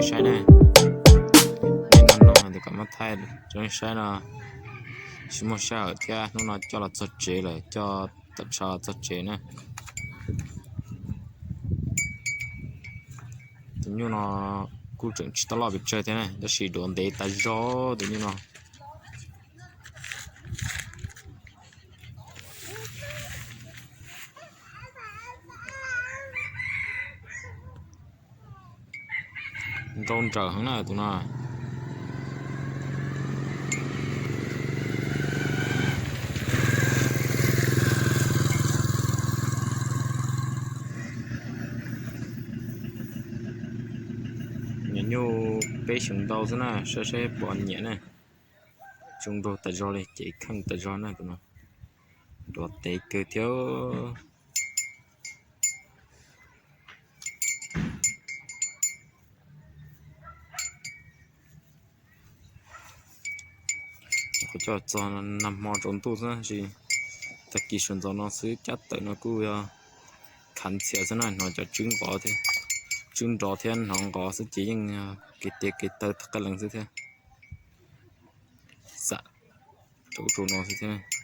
saib ne. Nim no no tus kam muab thaij rau nej saib no, tsis muaj sij hawm thiab, hnub no coj los txog tsev lawm, coj tawm tshav los txog tsev na. Tus nyuj no kuj tseem tsis tau loj pes tsawg thiab na, tab sis duav ntev tas zog tus nyuj no. Nrau nrawm heev na tus no. Nyiam nyuj peb xyoos ntau xwb na, saib saib puas nyiam na. Tsoo nraug tas zog li, cev kheej tas zog na tus no. Duav tev kawg thiab. Qhov coj txog nag hmo tsaus ntuj xwb, tag kis sawv ntxov no xwb, cab tawm no kuj yog khav ntxhias xwb na, hnov cov tswb nqov thiab, tswb nrov thiab hnov nqov xwb ces yeej kev tiav kev tawg tag qab lees xwb thiab. Xam rau ub rau no xwb thiab.